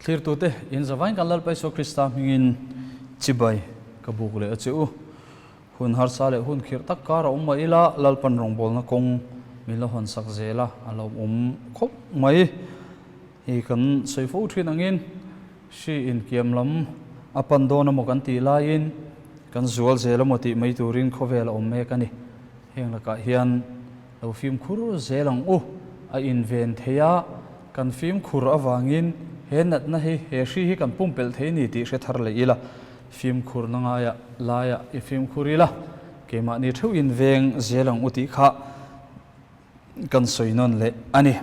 Thlirtute, in zavain kan Lalpa Isua Krista hmingin chibai ka buk leh a che u. Hun harsa leh hun khirh tak kar a awm mah ila, Lalpan rawngbawlna kawng min la hawn sak zel a, a lo awm khawp mai. Hei kan sawi fo thin angin hri inkiam lam a pan dawn emaw kan tih laiin kan zual zel emaw tih mai turin khawvel a awm mek a ni. Heng lakah hian lo fimkhur zel ang u. A inven thei a, kan fimkhur avangin he natna hi, he hri hi kan pumpelh thei ni tih hre thar leh ila, fimkhurna ngaia laiah i fimkhur ila, keimahni theuh inveng zel ang u tih kha kan sawi nawn leh a ni.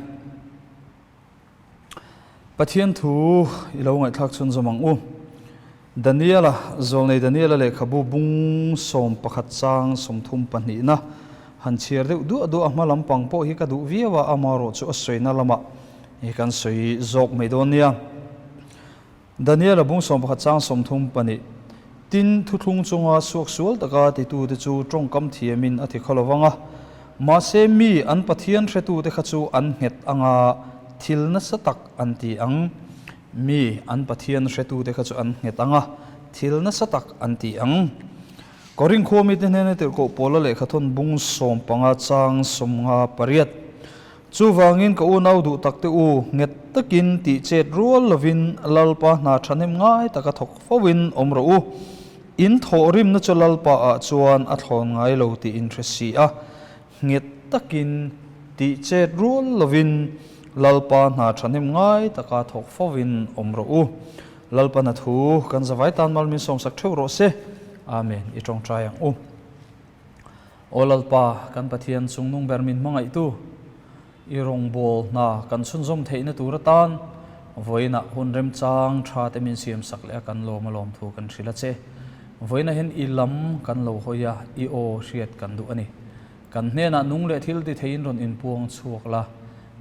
Pathian thu i lo ngaihthlak chhun zawm ang u. Daniela, Zawlnei Daniela lehkhabu bung 11 chang 32 na han chhiar deuh duah duah a hma lampang pawh hi ka duh viau a, amaherawh chu a sawina lamah hi kan sawi zawk mai dawn nia. Daniela bung 11 chang 32, Tin, thuthlung chunga suaksual taka titute chu tawngkam thiamin a ti kha lo vang a, mahse mi an Pathian hretute kha chu an nghet anga thil nasa tak an ti ang. Mi an Pathian hretute kha chu an nghet anga thil nasa tak an ti ang. Korin khua mite hnena tirhkoh Paula lehkhathawn bung 15 chang 58. Chuvangin ka unau duh tak te u, nghet takin tih chet rual lovin Lalpa hna thahnem ngai taka thawk foin awm rawh u. In thawhrimna chu Lalpa ah chuan a thlawn ngai lo tih in hre si a, nghet takin tih chet rual lovin Lalpa hna thahnem ngai taka thawk foin awm rawh u. Lalpa hna thu kan zavai tan mal min sawmsak theuh rawh se. Amen. I tawngtai ang u. Aw Lalpa, kan Pathian chungnung ber min hmangaihtu, i rawngbâwl hna kan chhunzawm theihna tur atan vawiinah hun remchang tha te min siamsak leh a kan lawm alawm thu kan hrilh a che. Vawiinah hian i lam kan lo hawi a, i aw hriat kan duh a ni. Kan hnenah nung leh thil ti theiin rawn inpuang chhuak la,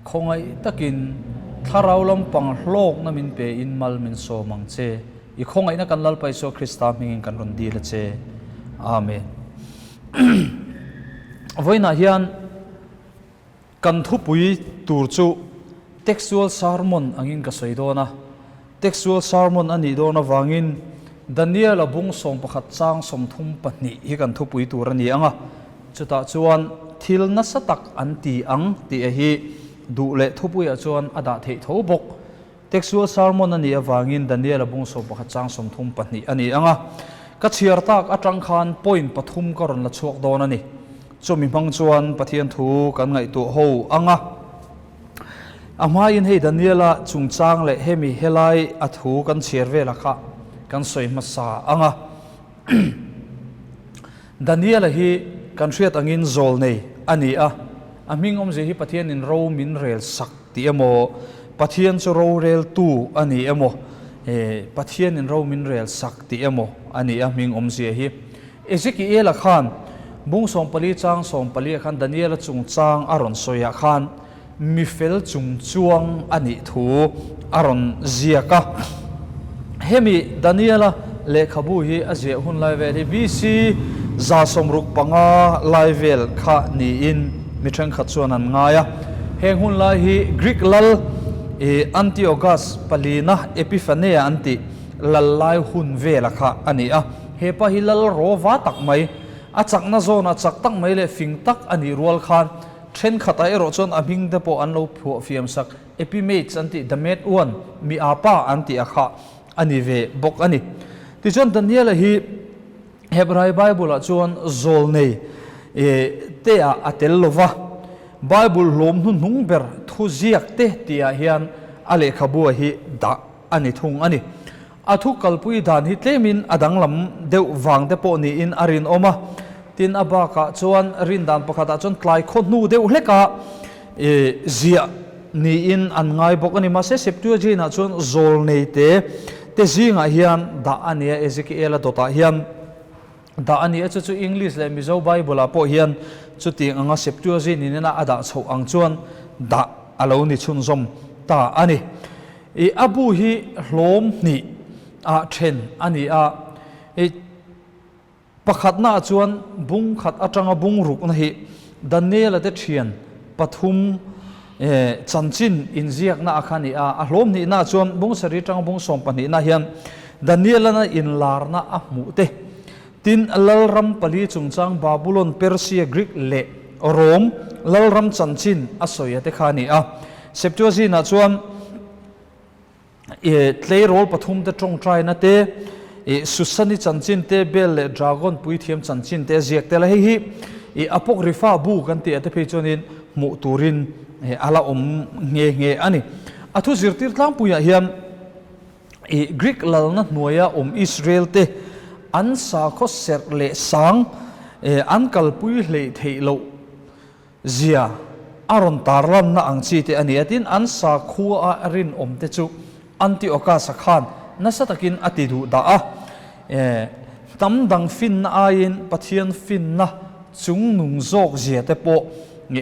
khawngaih takin thlarau lampang hlawkna min pein mal min sawm ang che. I khawngaihna kan Lalpa Isua Krista hmingin kan rawn dil a che. Amen. Vawiinah hian kan thupui tur chu Textual Sermon angin ka sawi dawn a. Textual Sermon a nih dawn avangin Daniel-a bung 11 chang 32 hi kan thupui tur a ni ang a. Chutah chuan thil nasa tak an ti ang tih hi duh leh thupuiah chuan a dah theih tho bawk. Textual Sermon a nih avangin Daniel-a bung 11 chang 32 a ni ang a, ka chhiar tak atang khan point pathum ka rawn la chhuak dawn a ni. Chumi hmang chuan Pathian thu kan ngaihtuah ho ang a. A hmain hei Daniel-a chungchang leh hemi helai a thu kan chhiar velah kha kan sawi hmasa ang a. Daniel-a hi kan hriat angin zawl nei a ni a, a hming awmzia hi Pathianin ro min rel sak tih emaw, Pathian chu roreltu a ni emaw, Pathianin ro min rel sak tih emaw a ni a hming awmzia hi. Ezekiel-a khan bung 14 chang 14 ah khan Daniel-a chungchang a rawn sawi ah khan mifel chungchuang a nih thu a rawn ziak a. Hemi Daniel-a lehkhabu hi a ziah hun lai vel hi BC 165 lai vel kha niin mi thenkhat chuan an ngai a. Heng hun lai hi Greek lal Antiochus palina Epiphanea an tih lal lai hun vela kha a ni a. He pa hi lal rawva tak mai, a chakna zawnah chak tak mai leh fing tak a nih rual khan Thenkhatah erawh chuan a hming te pawh an lo phuah fiam sak, Epimates an tih, the mad one, mi a pa an tih a kha a ni ve bawk a ni. Tichuan Daniela hi Hebrai Bible-ah chuan zawlnei te ah a tel lo va, Bible hlawm hnuhnung ber thuziak te tihah hian a lehkhabua hi dah a ni thung a ni. A thu kalpui dan hi tlemin a danglam deuh vang te pawh niin a rinawm a, tin a bakah chuan rin dan pakhatah chuan tlai khaw hnu deuh hleka ziah niin an ngai bawk a ni. Mahse Septuagint-ah chuan zawlnei te te zingah hian dah a ni a, Ezekiel-a dawtah hian dah a ni a, chu chu English leh Mizo Bible-ah pawh hian chutiang anga Septuagint in a dah chhoh ang chuan dah a lo ni chhunzawm ta a ni. I a bu hi hlawm hnih ah then a ni a, i pakhatna ah chuan bung khat atanga bung rukna hi Daniel-a te thian pathum. Chanchin inziakna a kha a ni a, a hlawm hnihnaah chuan bung sarih atanga bung sawm pahnihna hian Danielana inlarna a hmuh te, tin lalram pali chungchang Babulon, Persia, Greek leh Rom lalram chanchin a sawi a te kha a ni a. Septuagint-ah chuan Tleirawl pathumte tawngtaina te, Susani chanchin te, Bel leh Dragon puithiam chanchin te a ziak tel a. Hei hi Apocrypha bu kan tih ah te phei chuanin hmuh turin a la awm nghe nghe a ni. A thu zirtir tlangpuiah hian Greek lalna hnuaia awm Israel te an sakhaw serh leh sang an kalpui hleih theih loh Zia a rawn tarlanna ang chi te a ni a, tin an sakhua a rinawm te chu Antiochus-a khan nasa takin a ti duh dah a. Hnam dang finna aiin Pathian finna chungnung zawk zia te pawh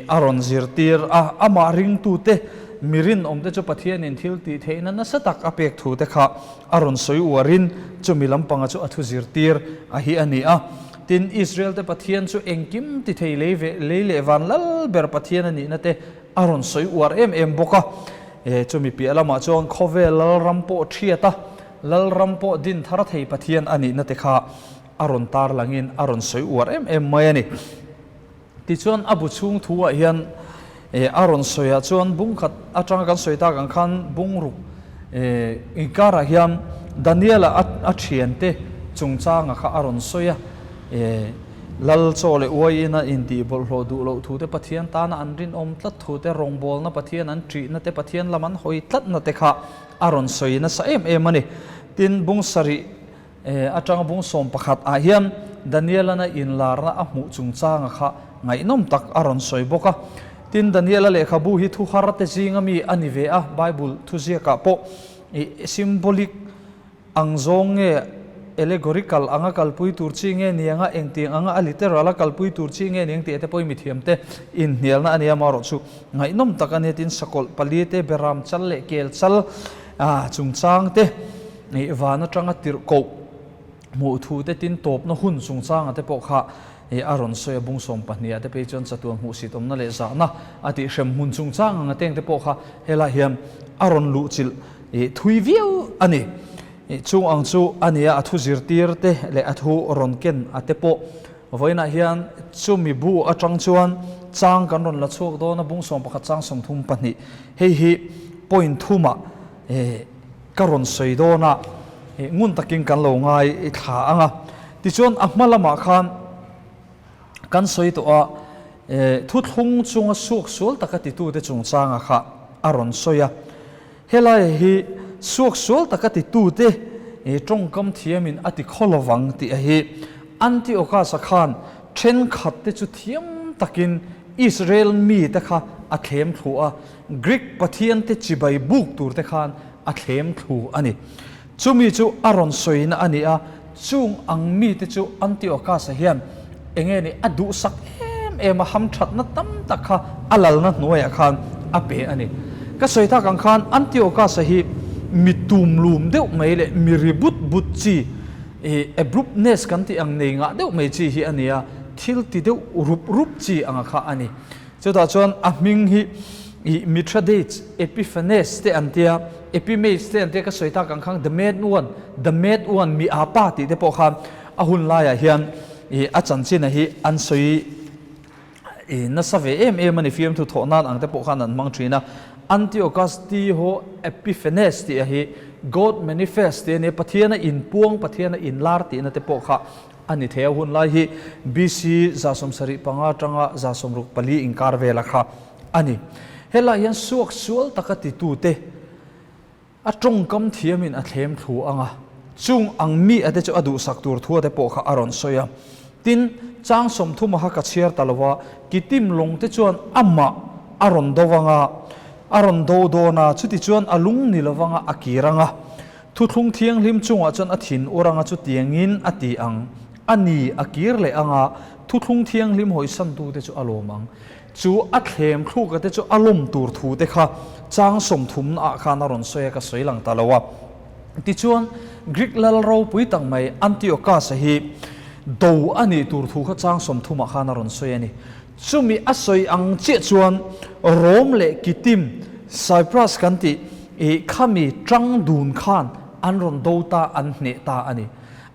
a rawn zirtir a, amah ringtute mi rinawm te chu Pathianin thil tih theihna nasa tak a pek thu te kha a rawn sawi uarin chumi lampanga chu a thu zirtir a hi a ni a. Tin, Israel-te Pathian chu engkim ti thei lei ve lei leh van lal ber Pathian a nihna te a rawn sawi uar em em bawk a. E, chumi piah lamah chuan khawvel lalram pawh thiat a, lalram pawh din thar thei Pathian a nihna te kha a rawn tar langin a rawn sawi uar em em mai a ni. Tichuan a bu chhung thu ah hian a rawn sawi ah chuan bung khat atanga kan sawi tak ang khan bung ruk inkar ah hian Daniel a a thiante chungchanga kha a rawn sawi a, Lal chaw leh uai ina intih bawlhhlawh duh loh thu te, Pathian tana an rinawm tlat thu te, rawngbawlna Pathian an ṭihna te, Pathian lam an hawi tlatna te kha a rawn sawi nasa em em a ni. Tin, bung sarih Atanga bung 11 ah hian Danielana inlarna a hmuh chungchanga kha ngaihnawm tak a rawn sawi bawk a. Tin, Daniela lehkhabu hi thu har te zinga mi a ni ve a, Bible thuziakah pawh i symbolic ang zawng nge allegorical anga kalpui tur chi nge ni anga, engtiang anga a literal a kalpui tur chi nge ni ang tih te pawhin mithiam te inhnialna a nia amaherawh chu ngaihnawm tak a nia. Tin, sakawlh pali te, beram chal leh kel chal chungchang te, Ih van atanga tirhkoh hmuh thu te tin tawpna hun chungchanga te pawh kha ih a rawn sawi a, bung 12 ah te phei chuan chatuan hmuhsit awmna leh zahna a tih hrem hmun chungchang anga teng te pawh kha helai hian a rawn luhchilh ih thui viau a ni. Ih chung ang chu a nia a thu zirtir te leh a thu rawn ken a te pawh vawiinah hian chumi bu atang chuan chang kan rawn la chhuak dawn a, bung 11 chang 32 hei hi point thumah ih Ka rawn sawi dawn a, ngun takin kan lo ngai thla ang a. Tichuan a hma lamah khan kan sawi tawh a, thuthlung chunga suak sual taka titute chungchanga kha a rawn sawi a. Helai hi suak sual taka titute tawngkam thiamin a ti khaw lovang tih a hi Antiochus-a khan thenkhatte chu thiam takin Israel mite kha a thlem thlu a, Greek pathiante chibai buk tur te khan a thlem thlu a ni. Chumi chu a rawn sawina a ni a, chung ang mite chu Antiochus-a hian enge ni a duhsak em em a, hamthatna tam tak kha a lalna hnuaiah khan a pe a ni. Ka sawi tak ang khan Antiochus-a hi mi tumlum deuh mai leh mi ri but but chi, abruptness kan tih ang nei ngah deuh mai chi hi a ni a, thil ti deuh rup rup chi anga kha a ni. Chutah chuan a hming hi ih Mithridates, Epiphanes te an tia, Epimates te an tia ka sawi tak ang khang The Mad One, The Mad One, mi aa pa tih te pawh khan a hun laiah hian ih a chanchina hi an sawi ih nasa ve em em a ni, fiamthu thawh nan ang te pawh khan an hmang thin a. Antiochus Tiho Epiphanes tih a hi God Manifest tih a nia, Pathian a inpuang, Pathian a inlar tihna te pawh kha A ni thei a, hun lai hi BC 75 atanga 64 inkar vela kha a ni. Helai hian suak sual taka titute a tawngkam thiamin a thlem thlu ang a, chung ang mi ate chu a duhsak tur thua te pawh kha a rawn sawi a. Tin, chang 30 a kha ka chhiar ta lo a, Kitim lawng te chuan amah a rawn do ang a, a rawn do dawn a, chutichuan a lung ni lovang a, a kir ang a. Thuthlung thianghlim chungah chuan a thin ur anga chutiangin a ti ang. A ni, a kir leh anga thuthlung thianghlim hawisantute chu a lawm ang. Chu a thlem thluka te chu a lawm tur thu te kha chang 30 ah khan a rawn sawi a, ka sawi lang ta lo a. Tichuan, Greek lal ropui tak mai Antiochus-a hi do a nih tur thu kha chang 30 ah khan a rawn sawi a ni. Chumi a sawi ang chiah chuan Rom leh Kittim, Cyprus kan tih, i khami tang dun khan an rawn do ta, an hneh ta a ni.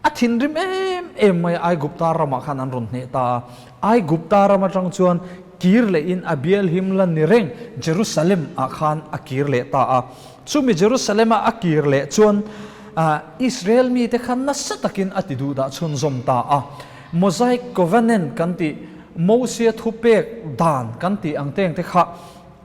A thinrim em em mai a, Aigupta ramah khan an rawn hneh ta a. Aigupta ram atang chuan kir lehin a bial him la ni reng Jerusalem ah khan a kir leh ta a. Chumi Jerusalem a a kir leh chuan Israel mite khan nasa takin a ti duhdah chhunzawm ta a. Mosaic Covenant kan tih, Mosia thupek dan kan tih ang teng te kha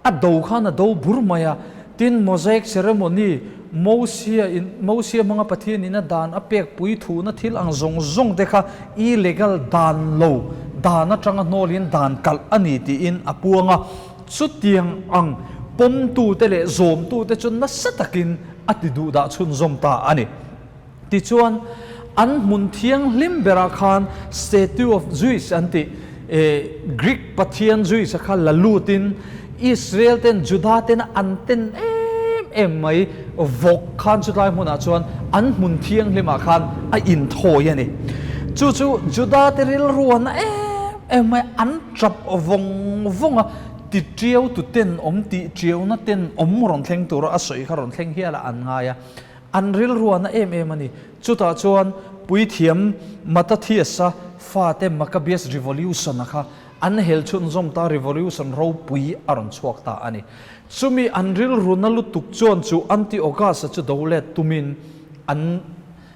a do khan a do bur mai a. Tin, Mosaic Ceremony, Mosia in, Mosia hmanga Pathian in a dan a pek pui thuhna thil ang zawng zawng te kha illegal dan lo, dan atanga hnawlin dan kalh a ni tiin a puang a. Chutiang ang pawmtute leh zawmtute chu nasa takin a ti duhdah chhunzawm ta a ni. Tichuan, an hmun thianghlim berah khan Statue of Zeus an tih, Greek pathian Zeus-a kha la lutin Israel ten Juda tena an ten em em mai vawk khan chutlai hmunah chuan an hmun thianghlimah khan a inthawi a ni. Chu chu Juda te rilru a na em em mai, an tap vawng vawng a, ti tiau tu ten awm tih tiauna ten awm rawn thleng tura a sawi kha rawn thleng hial a an ngai a. An rilruahna em em a ni. Chutah chuan puithiam Mattathias-a fate Maccabees Revolution-a kha an hel chhunzawm ta, revolution ropui a rawn chhuak ta a ni. Chumi an rilruna lutuk chuan chu Antiochus-a chu do let tumin an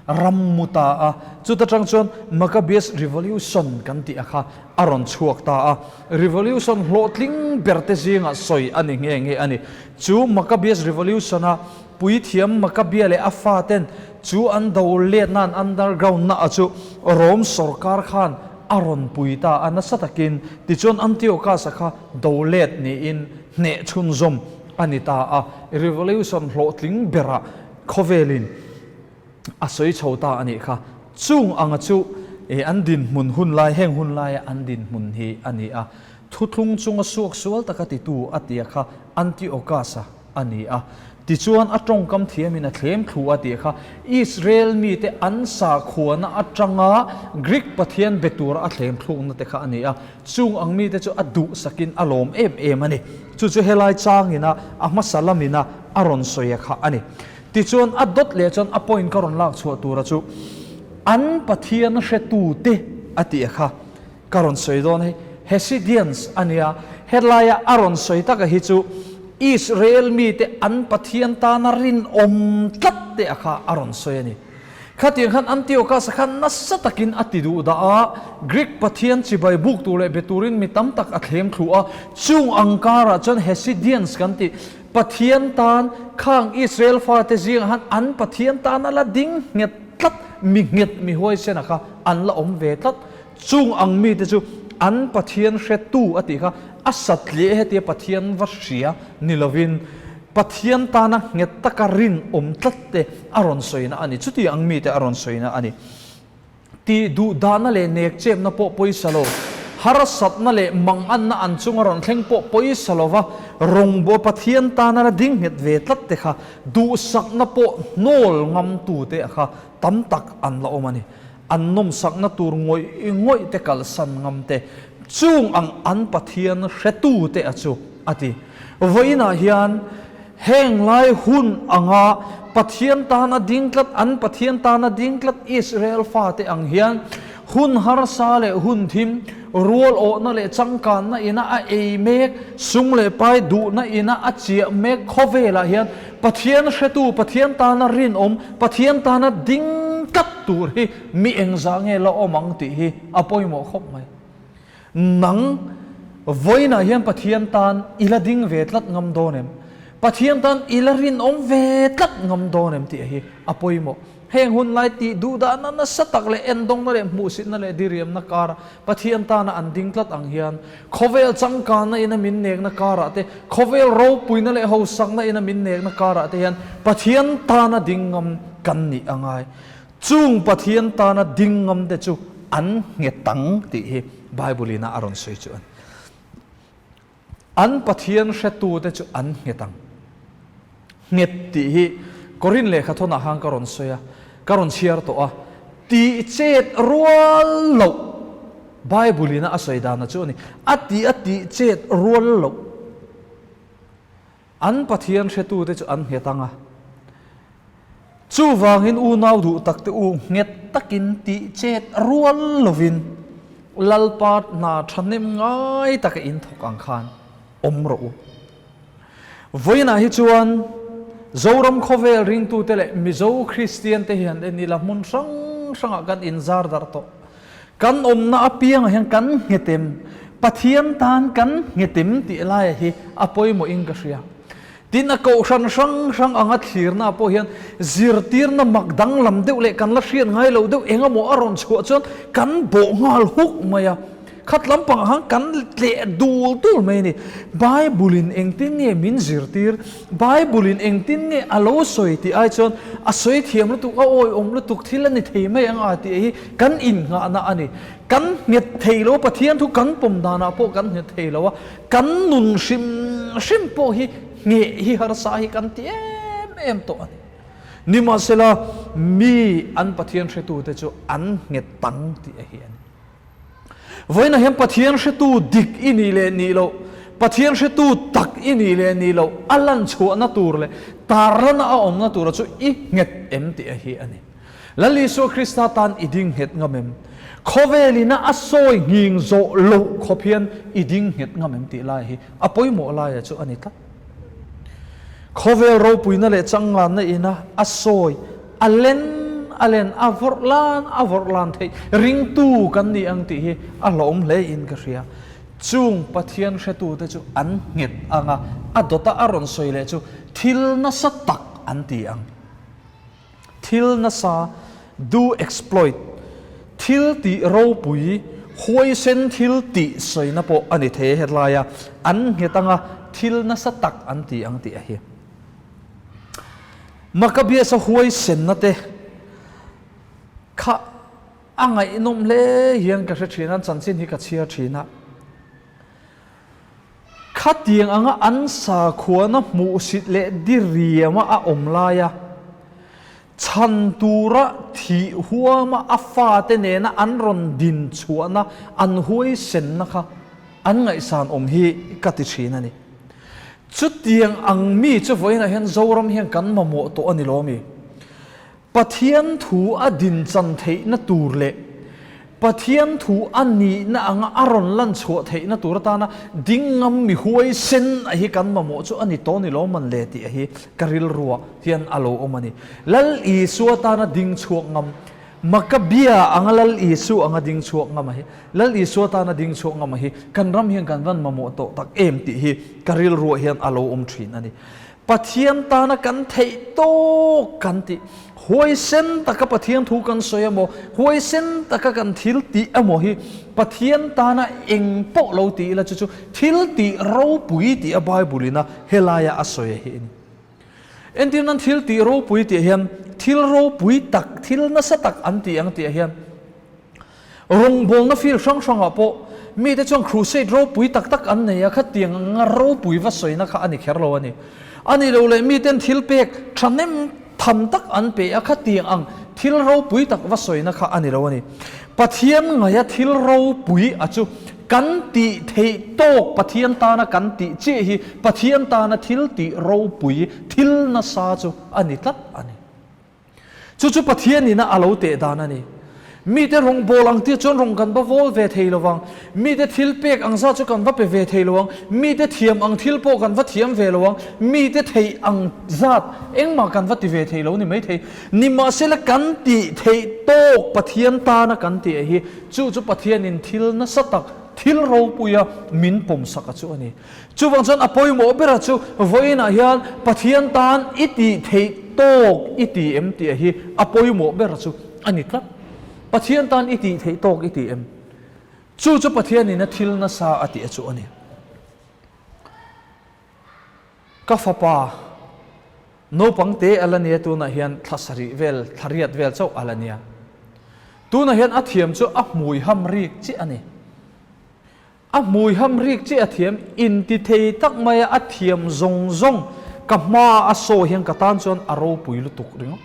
ram mu ta a. Chuta tang chuan Maccabees Revolution kan tih a kha a rawn chhuak ta a. Revolution hlawhtling berte zingah sawi a ni nghe nghe a ni. Chu Maccabees Revolution-a Puithiam Makabia leh a faten chu an do let nan underground na a chu Rome sorkar khan a rawn pui ta a, nasa takin tichuan Antiochus-a kha do let niin hneh chhunzawm a ni ta a, revolution hlawhtling berah khawvelin a sawi chho ta a nih kha. Chung anga chu an dinhmun hun lai, heng hun laia an dinhmun hi a ni a, thuthlung chunga suaksual taka titu a tia kha Antiochus-a a ni a. Tichuan, a tawngkam thiamin a thlem thlu a tih kha Israel mite an sakhuana atanga Greek pathian be tura a thlem thlukna te kha a ni a. Chung ang mite chu a duhsakin a lawm em em a ni. Chu chu helai changina a hmasa lamina a rawn sawi a kha a ni. Tichuan, a dawt leh chuan a point ka rawn lak chhuah tura chu an pathian hretute a tih a kha. Ka rawn sawi dawn hei Hasidians a nia, helaia a rawn sawi taka hi chu Israel mite an Pathian tana rinawm tlat te a kha a rawn sawi a ni. Khatiang khan Antiochus-a khan nasa takin a ti duh dah a, Greek pathian chibai buk tur leh be turin mi tam tak a thlem thlu a, chung ang karah chuan Hasidians kan tih Pathian tan khang Israel fate zingah khan an Pathian tana la ding nghet tlat, mi nghet mi huaisen a kha an la awm ve tlat. Chung ang mite chu an Pathian hretu a tih kha a satliah hetia Pathian va hria ni lovin Pathian tana nghet taka rinawm tlat te a rawn sawina a ni. Chuti ang mite a rawn sawina a ni. Tih duh dahna leh nek chepna pawh pawisa lo, harsatna leh manganna an chunga rawn thleng pawh pawisa lova rawngbâwl Pathian tana la ding nghet ve tlat te kha duhsakna pawh hnawl ngamtute kha tam tak an la awm a ni. An nawmsakna tur ngawih ngawih te kalsan ngam te, chung ang an Pathian hretu te a chu a ti. Vawiinah hian heng lai hun anga Pathian tana ding tlat, an Pathian tana ding tlat Israel fate ang hian hun harsa leh hun thim, rual awhna leh changkanna ina a ei mek, sum leh pai duhna ina a chiah mek khawvelah hian Pathian hretu, Pathian tana rinawm, Pathian tana ding tlat tur hi mi engzah nge la awm ang tih hi a pawimawh khawp mai. Nang vawiinah hian Pathian tan i la ding ve tlat ngam dawn em? Pathian tan i la rinawm ve tlat ngam dawn em tih hi a pawimawh. Heng hun lai tih duhdahna nasa tak leh endawngna leh hmuhsitna leh diriamna kara Pathian tana an ding tlat ang hian khawvel changkanna ina min nekna karah te, khawvel ropuina leh hausakna ina min nekna karah te hian Pathian tana ding ngam kan nih a ngai. Chung Pathian tana ding ngam te chu an nghet ang tih hi Bible ina a rawn sawi chu a ni. An Pathian hretute chu an nghet ang. Nghet tih hi Korin lehkha thawnah khan ka rawn sawi a, ka rawn chhiar tawh a, tih chet rual loh. Bible ina a sawi dana chu a ni. A tih a tih chet rual loh. An Pathian hretute chu an nghet ang a. Chuvangin unau duh takte u nghet takin tih chet rual lovin Lalpa hna thahnem ngai taka in thawk ang khan awm rawh u. Vawiinah hi chuan Zoram khawvel ringtute leh Mizo Kristiante hi han en ila hmun hrang hrangah kan inzar darh tawh. Kan awmna apiangah hian kan nghet em? Pathian tan kan nghet em tih laia hi a pawimawhin ka hria. Tin, a kohhran hrang hrang anga thlirna pawh hian zirtirna mak danglam deuh leh kan la hriat ngai lo deuh eng emaw a rawn chhuah chuan kan bawh nghal huk mai a. Khat lampangah khan kan tleh dul dul mai a ni. Bible-in engtin nge min zirtir? Bible-in engtin nge a lo sawi tih ai chuan a sawi thiam lutuk, a awihawm lutuk thil a ni thei mai ang a tih hi kan innghahna a ni. Kan nghet thei lo, Pathian thu kan pawm danah pawh kan nghet thei lo a, kan nun hrim hrim pawh hi ngheh hi harsa hi kan ti em em tawh a ni. Nimahsela, mi an Pathian hretute chu an nghet tang tih a hi a ni. Vawiinah hian Pathian hretu dik i nih leh nih loh, Pathian hretu tak i nih leh nih loh a lan chhuahna tur leh tarlana a awmna tura chu i nghet em tih a hi a ni. Lal Isua Krista tan i ding nghet ngam em? Khawvelina a sawi nghing zawh loh khawp hian i ding nghet ngam em tih lai hi a pawimawh laia chu a ni tlat. Khawvel ropuina leh changnganna ina a sawi a len a len a vawrh lan a vawrh lan theih ringtu kan ni ang tih hi a hlawhawm hle in ka hria. Chung Pathian hretute chu an nghet ang a, a dawta a rawn sawi leh chu thil nasa tak an ti ang. Thil nasa, do exploit, thil tih ropui, huaisen thil tih sawina pawh a ni thei hetlai a, an nghet anga thil nasa tak an ti ang tih a hi. Maccabees-a huaisenna te kha a ngaihnawm hle hian ka hre thin a, an chanchin hi ka chhiar thin a. Khatiang anga an sakhuana hmuhsit leh diriama a awm laia chhan tura thih huama a fate nena an rawn din chhuahna an huaisenna kha an ngaihsan awm hi ka ti thin a ni. Chutiang ang mi chu vawiinah hian Zoram hian kan mamawh tawh a ni lo mi? Pathian thu a dinchan theihna tur leh Pathian thu a nihna anga a rawn lan chhuah theihna tur atana ding ngam mi huaisen a hi kan mamawh chu a ni tawh ni lo man le tih a hi ka rilruah hian a lo awm a ni. Lal Isua tana ding chhuak ngam, Makabia anga Lal Isu anga ding chhuak ngam a hi, Lal Isua tana ding chhuak ngam a hi kan ram hian kan van mamawh tawh tak em tih hi ka rilruah hian a lo awm thin a ni. Pathian tana kan theih tawk kan tih, huaisen taka Pathian thu kan sawi emaw, huaisen taka kan thil tih emaw hi Pathian tana eng pawh lo ti ila chu chu thil tih ropui tih a Bible ina helaia a sawi hi a ni. Entir nan thil tih ropui tih hian thil ropui tak, thil nasa tak an ti ang tih hian Rawngbawlna field hrang hrangah pawh mite chuan crusade ropui tak tak an nei a, khatiang anga ropui va sawina kha a ni kher lo a ni. A nih loh leh miten thil pek thahnem tham tak an pe a, khatiang ang thil ropui tak va sawina kha a ni lo a ni. Pathian ngaia thil ropui a chu kan tih theih tawk Pathian tana kan tih chiah hi Pathian tana thil tih ropui thil nasa chu a ni tlat a ni. Chu chu Pathian ina a lo teh dan a ni. Mite rawngbâwl ang tia chuan rawng kan va vawl ve thei lo vang. Mite thil pek ang zat chu kan va pe ve thei lo ang. Mite thiam ang thil pawh kan va thiam ve lo ang. Mite theih ang zat engmah kan va ti ve thei lo ni maithei. Nimahsela kan tih theih tawk Pathian tana kan tih hi chu chu Pathianin thil nasa tak, thil ropuia min pawmsak a chu a ni. Chuvang chuan a pawimawh bera chu vawiinah hian Pathian tan i tih theih tawk i ti em tih hi a pawimawh bera chu a ni tlat. Pathian tan i tih theih tawk i ti em? Chu chu Pathianin a thil nasa a tih chu a ni. Ka fapa naupang te a la nia tunah hian thla sarih vel, thla riat vel chauh a la nia. Tunah hian a thiam chu a hmui ham rik chiah a ni. A hmui ham rik chiah a thiam, inti thei tak mai a, a thiam zawng zawng ka hma a sawi hian ka tan chuan a ropui lutuk ringawt.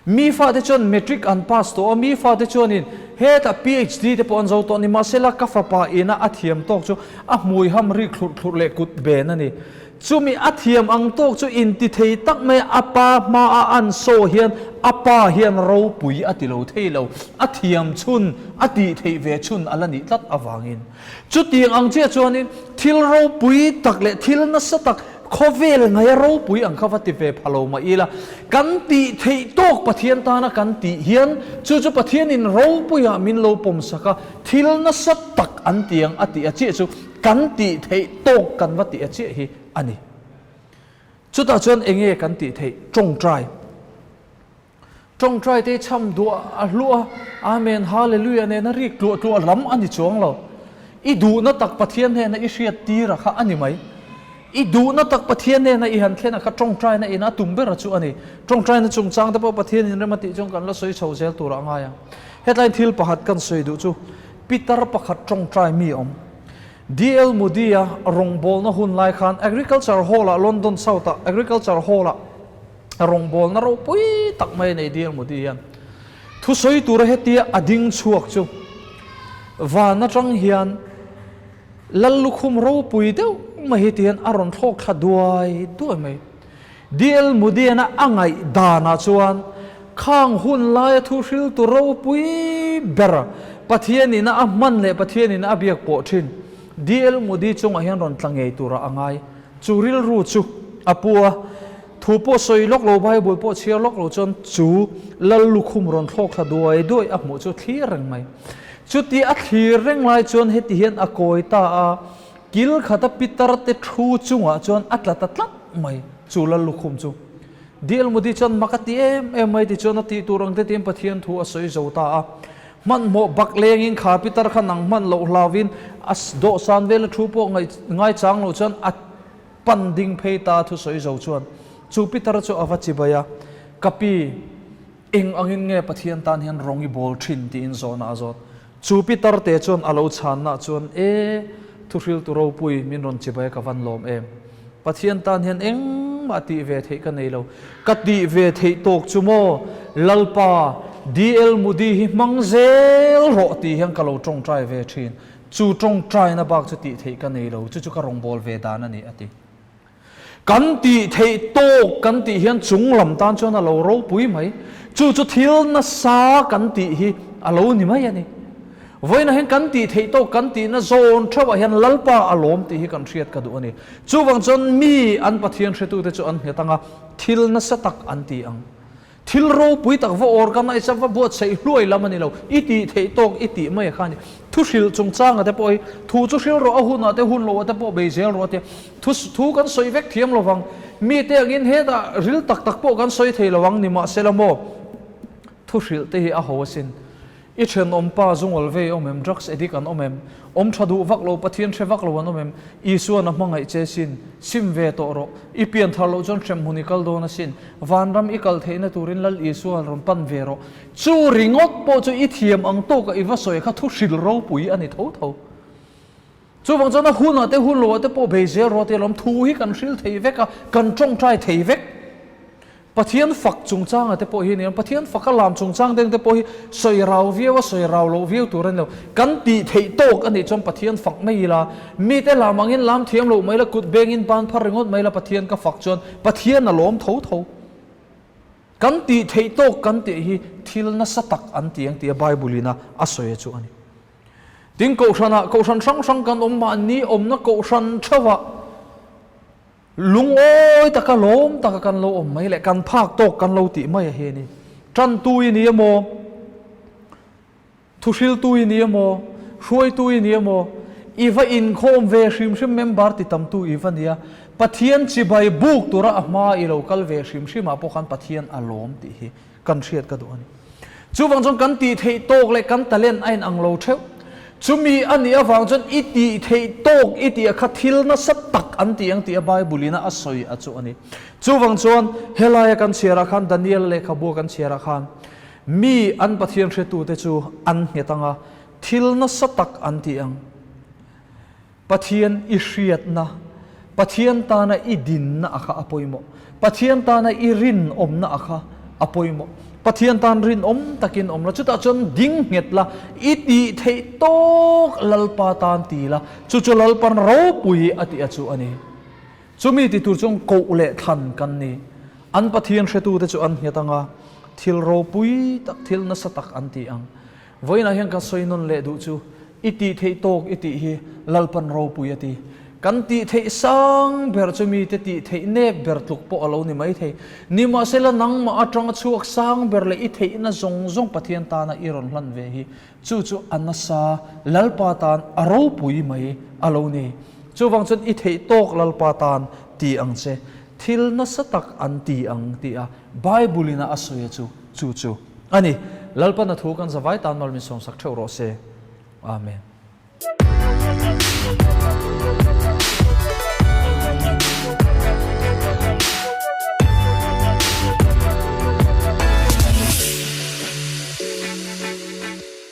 Mi fate chuan matric an pass tawh a, mi fate chuanin hetah PhD te pawh an zo tawh a ni. Mahsela ka fapa ina a thiam tawk chu a hmui ham rik thlurh thlurh leh kut ben a ni. Chumi a thiam ang tawk chu intithei tak mai a pa hmaa an saw hian a pa hian ropui a ti lo thei lo, a thiam chhun, a tih theih ve chhun a la nih tlat avangin. Chutiang ang chiah chuanin thil ropui tak leh thil nasa tak khawvel ngaia ropui ang kha va ti ve pha lo mah ila, kan tih theih tawk Pathian tana kan tih hian chu chu Pathianin ropuiah min lo pawmsak a, thil nasa tak an ti ang a tih a chiah chu kan tih theih tawk kan va tih a chiah hi a ni. Chutah chuan enge kan tih theih? Tawngtai. Tawngtai te chham duah a hluah a, Amen, Hallelujah nena rik tluah tluah lam a ni chuang lo. I duhna tak Pathian hnena i hriat tir a kha a ni mai. I duhna tak Pathian hnena i han thlen a kha tawngtaina ina a tum ber a chu a ni. Tawngtaina chungchang te pawh Pathian inrem a tih chuan kan la sawi chho zel turah a ngai ang. Hetlaiin thil pakhat kan sawi duh chu Pitar pakhat tawngtai mi awm. DL Moody-a rawngbawlna hun lai khan Agriculture Hall-ah London South-ah Agriculture Hall-ah rawngbawlna ropui tak mai a nei DL Moody hian. Thusawi tura hetia a ding chhuak chu van atang hian Lal lukhum ropui deuh mai hi tihian a rawn thlawk thla duai duai mai. DL Mudiana a ngaih danah chuan khang hun laia thu hriltu ropui ber Pathianina a hman leh Pathianina a biak pawh thin DL Mudi chungah hian rawn tla ngei turah a ngai. Chu rilru chu a pu a, thu pawh sawi lawk lo, Bible pawh chhiar lawk lo chuan chu Lal lukhum rawn thlawk thla duai duai a hmuh chu a thlir reng mai. Chuti a thlir reng lai chuan heti hian a kawi ta a, Kil khata pitar te thu chungah chuan a tla ta tlat mai chu Lal lukhum chu. DL Modi chuan mak a ti em em mai tichuan a tih tur ang te tiin Pathian thu a sawi zo ta a. Hmanhmawh bak lengin kha pitar kha nang hman loh hlauvin a dawhsan vela thu pawh ngaichang lo chuan a pan ding phei ta thu sawi zo chuan chu pitar chu a va chibai a, Ka pi, eng angin nge Pathian tan hian rawng i bawl thin tiin zawhna a zawt. Chu Pitar te chuan a lo chhanna chuan, E, thuhriltu ropui, min rawn chibai ka van lawm em? Pathian tan hian engmah tih ve theih ka nei lo. Ka tih ve theih tawk chu maw, Lalpa, DL Moody hi hmang zel rawh tih hian ka lo tawngtai ve thin. Chu tawngtaina bak chu tih theih ka nei lo, chu chu ka rawngbâwl ve dan a ni, a ti. Kan tih theih tawk kan tih hian chung lam tan chuan a lo ropui mai. Chu chu thil nasa kan tih hi a lo ni mai a ni. Vawiinah hian kan tih theih tawk kan tihna zawn theuhah hian Lalpa a lawm tih hi kan hriat ka duh a ni. Chuvang chuan mi an Pathian hretute chu an nghet ang a, thil nasa tak an ti ang. Thil ropui tak va organise a va buatsaih hluai lam a ni lo. I tih theih tawk i tih mai a kha a ni. Thu hrilh chungchanga te pawh hi thu chu hril rawh a hunah te hun loh ah te pawh bei zel rawh a tia. Thu thu kan sawi vek thiam lo vang. Mite angin hetah ril tak tak pawh kan sawi thei lo ang ni mahsela maw thu hrilh te hi a ho asin. I thenawm pa zungawl vei awm em? Drugs addict an awm em? Awm tha duh vak lo, Pathian hre vak lo an awm em? Isuan a hmangaih che sin, sim ve tawh rawh. I pian thar loh chuan hremhmun i kal dawn asin. Vanram i kal theihna turin Lal Isua rawn pan ve rawh. Chu ringawt pawh chu i thiam ang tawka i va sawi kha thu hril ropui a ni tho tho. Chuvang chuan a hunah te hun loah te pawh bei zel rawh tia lawm thu hi kan hril thei vek a, kan tawngtai thei vek. Pathian fak chungchanga te pawh hi nia, Pathian faka lam chungchang deng te pawh hi sawi rau viau a, sawi rau loh viau tur a ni lo. Kan tih theih tawk a nih chuan Pathian fak mai ila, mite lam angin lam thiam loh mai la, kut bengin ban phar ringawt mai la Pathian ka fak chuan Pathian a lawm tho tho. Kan tih theih tawk kan tih hi thil nasa tak an ti ang tia Bible ina a sawi chu a ni. Tin kohhranah kohhran hrang hrang kan awm mahni awmna kohhran theuhah Lungawi taka lawm taka kan lo awm mai leh kan phak tawk kan lo tih mai a hi a ni. Tantu i ni emaw, thuhriltu i ni emaw, hruaitu i ni emaw, i va inkhawm ve hrim hrim member ti tamtu i va nia, Pathian chibai buk tura a hma i lo kal ve hrim hrim ah pawh khan Pathian a lawm tih hi kan hriat ka duh a ni. Chuvang chuan kan tih theih tawk leh kan talent a inang lo theuh. Chumi a nih avang chuan i tih theih tawk i tih a kha thil nasa tak an ti ang tih a Bible in a sawi a chu a ni. Chuvang chuan helaia kan chhiarah khan Daniel lehkhabua kan chhiarah khan mi an Pathian hretute chu an nghet ang a, thil nasa tak an ti ang. Pathian i hriatna, Pathian tana i dinna a kha a pawimawh. Pathian tana i rinawmna a kha a pawimawh. Pathian tan rinawm takin awm la, chutah chuan ding nghet la, i tih theih tawk Lalpa tan ti la, chu chu Lalpan ropui a tih a chu a ni. Chumi ti tur chuan koh leh thlan kan ni. An Pathian hretute chu an nghet ang a, thil ropui tak, thil nasa tak an ti ang. Vawiinah hian ka sawi nawn leh duh chu, i tih theih tawk i tih hi Lalpan ropui a ti. Kan tih theih sang ber chu mite tih theih nep ber tluk pawh a lo ni mai thei. Nimahsela nangmah atanga chhuak sang ber leh i theihna zawng zawng Pathian tana i rawn hlan ve hi chu chu a nasa Lalpa tan a ropui mai a lo ni. Chuvang chuan i theih tawk Lalpa tan ti ang che. Thil nasa tak an ti ang tih a Bible in a a sawi a chu chu chu a ni. Lalpan a thu kan zavai tan mal min sawmsak theuh rawh se. Amen.